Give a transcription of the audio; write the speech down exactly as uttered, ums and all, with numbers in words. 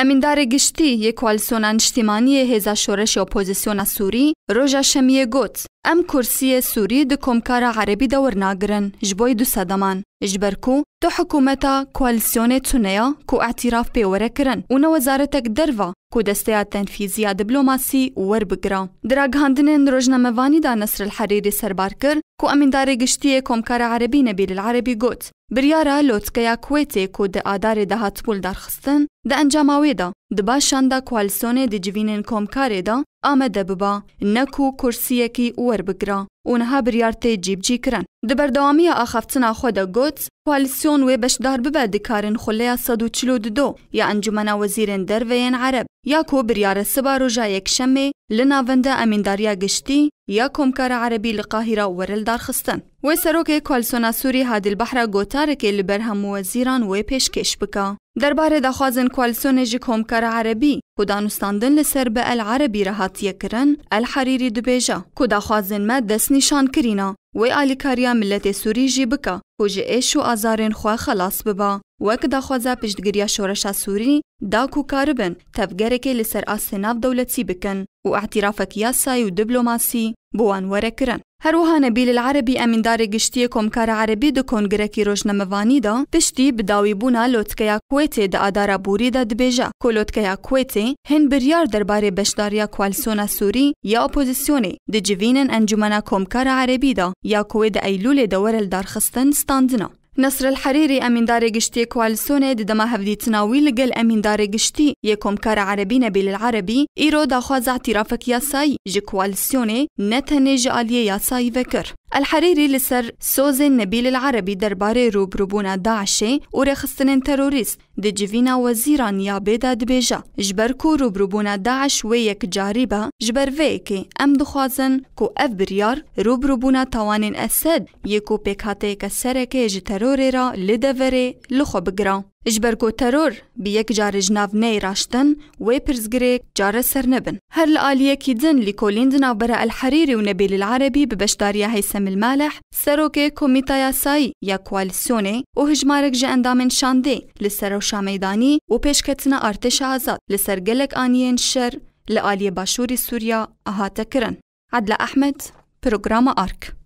Emîndarê giştî yê Koalîsyona Niştîmanî yê Hêza Şoreşê Opozisyona Sûrî roja Şemiyê got, Em kursiyê Sûrî di Komkara Erebî de wernagirin ji bo du sedeman, ji ber ku tu hikûmeta koalîsyonê tune ya ku îtiraf pê were kirin û ne wezaretek derva ku desteya tenfîzî ya diplomasî werbigira. Di ragihandinên rojnamevanî de Nesr el Herîrî serbar kir ku Emîndarê Giştî yê Komkara Erebî Nebîl el Erebî got, Biryara lotkeya Kuwêtê ku di Adarê de hatibû lidarxistin, di encama wê de diba şanda koalîsyonê di civînên komkarê de amade biba, ne ku kursiyekî werbigira û niha biryar tê cîbicîkirin. Di berdewamiya axaftina xwe de got, Koalîsyon wê beşdar bibe di karên xuleya sed û çil û du ya Encûmena Wezîrên Derve yên Ereb, ya ku biryare siba roja Yekşemê li navenda Emîndariya Giştî ya Komkara Erebî li Qahîra were lidarxistin. Wê serokê Koalîsyona Sûrî Hadî el Behra gotarekê li ber hemû wezîran wê pêşkêş bike. Derbarê daxwazên koalîsyonê ji Komkara Erebî ku danûstandin li ser bi El Erebî re hatiye kirin, El Herîrî dibêje ku daxwazên me destnîşan kirîne, wê alîkariya miletê Sûrî jî bike ku ji êş û azarên xwe xelas bibe. Wek daxwaza piştgiriya şoreşa Sûrî da ku karibin tevgerekê li ser astê navdewletî bikin û îtirafek yasayî û diplomasî bi wan were kirin. Her wiha Nebîl El Erebî, emîndarê giştî yê Komkara Erebî, di kongrekî rojnamevanî de piştî bidawîbûna lotkeya Kuwêtê di Adara Borî de dibêje ku lotkeya Kuwêtê hin biryar derbarê beşdariya koalîsyona Sûrî ya opozisyonê di civînên Encûmena Komkara Erebî de ya ku wê di Eylûlê de were lidarxistin standina. Nesr El Herîrî, emîndarê giştî yê koalîsyonê, di dema hevdîtina wî li gel emîndarê giştî yê Komkara Erebî Nebîl El Erebî, îro daxwaza îtirafek yasayî ji koalîsyonê ne tenê ji aliyê yasayî ve kir. El Herîrî li ser sozên Nebîl El Erebî derbarê rûbirûbûna DAIŞê û rêxistinên terorîst di civîna wezîran ya bê de dibêje, Ji ber ku rûbirûbûna DAIŞ wê yekcarî be, ji ber vê yekê em dixwazin ku ev biryar rûbirûbûna tawanên Esed yê ku pêkhateyeke sereke ji terorê re li deverê li xwe bigire. Ji ber ku teror bi yek carê ji nav neyê raştin, wê pirsgirêk çareser nebin. Her li aliyekî din lîkolîn di navbera El Herîrî û Nebîl El Erebî bi beşdariya Heysem El Maleh, serokê Komîta Yasayî ya Koalîsyonê û hijmarek ji endamên şandê li ser rewşa meydanî û pêşketina artêşa azad li ser gelek aniyên şer li aliyê Başûrê Sûriya hate kirin. Edla Ehmed, Programa Ark.